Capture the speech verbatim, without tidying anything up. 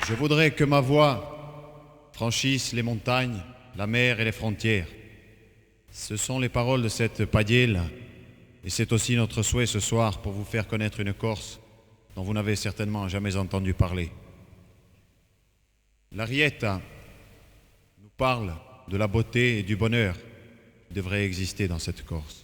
Je voudrais que ma voix franchisse les montagnes, la mer et les frontières. Ce sont les paroles de cette padiella, et c'est aussi notre souhait ce soir pour vous faire connaître une Corse dont vous n'avez certainement jamais entendu parler. L'Arietta nous parle de la beauté et du bonheur qui devrait exister dans cette Corse.